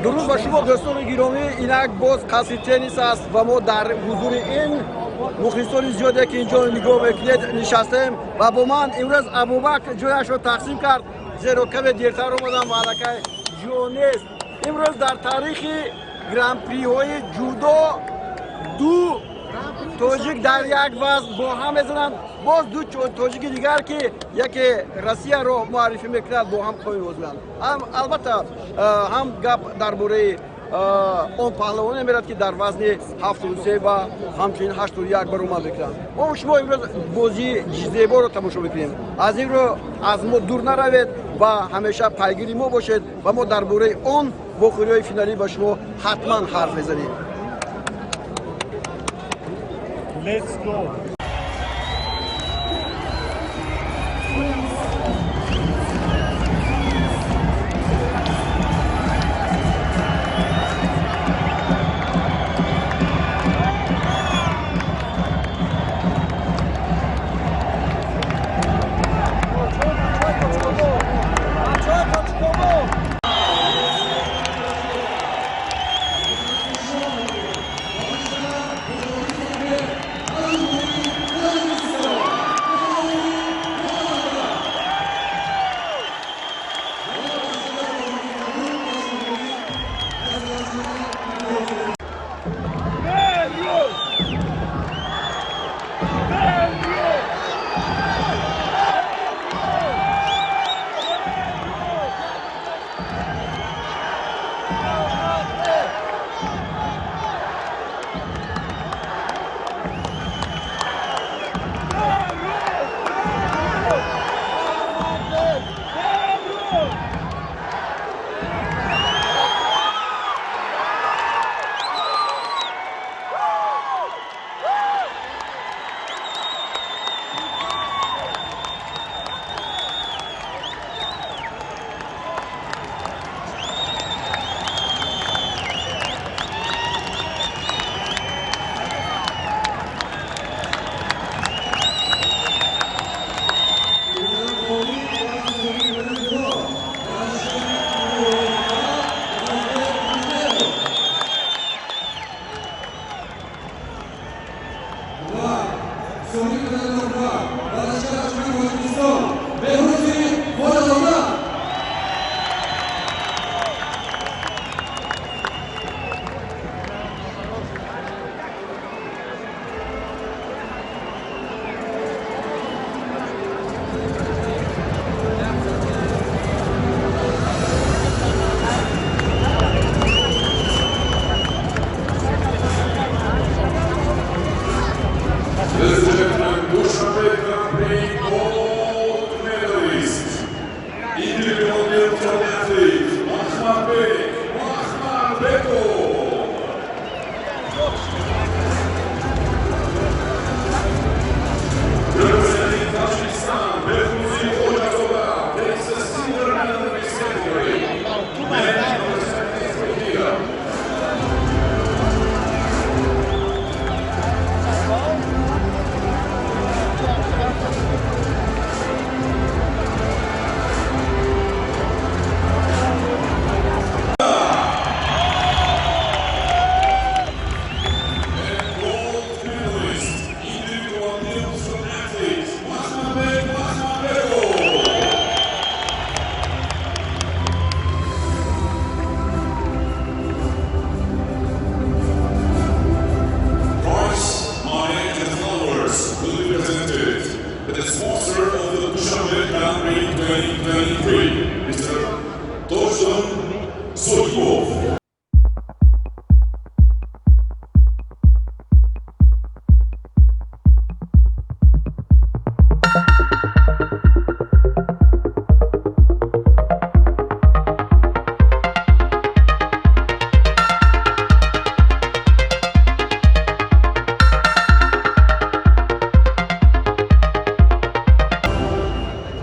Дуруд ба шумо, дӯстони гиромӣ. Инак боз қасри теннис аст ва мо дар ҳузури ин мухлисони зиёде, ки инҷо нигоҳ мекунед, нишастаем ва бо ман имрӯз Абубакр ҷояшро тақсим кард, зеро каме дертар омадам ва аллакай ҷо нест. Имрӯз дар таърихи гран-приҳои ҷудо ду тоҷик дар як вазн бо ҳам мезананд. Боз ду тоҷики дигар, ки яке Россияро муаррифӣ мекунад, бо ҳам қоим бозмеянд. Албатта, ҳам гап дар бораи он паҳлавоне мерад, ки дар вазни 73 ва ҳамчунин 81 баромад мекунанд. Мо шумо имрӯз бозии зеборо тамошо мекунем. Аз ин рӯ аз мо дур наравед ва ҳамеша пайгири мо бошед ва мо дар бораи он вохӯриҳои финалӣ ба шумо ҳатман ҳарф мезанем. Let's go.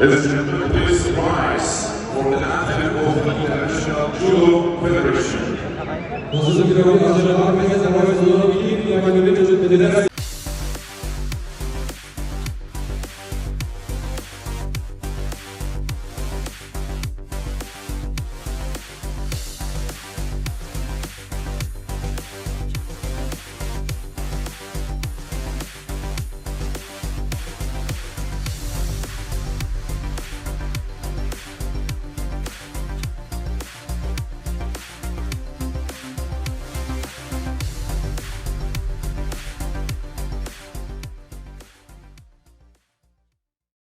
Ladies and gentlemen, please rise for the anthem of the International Judo Federation.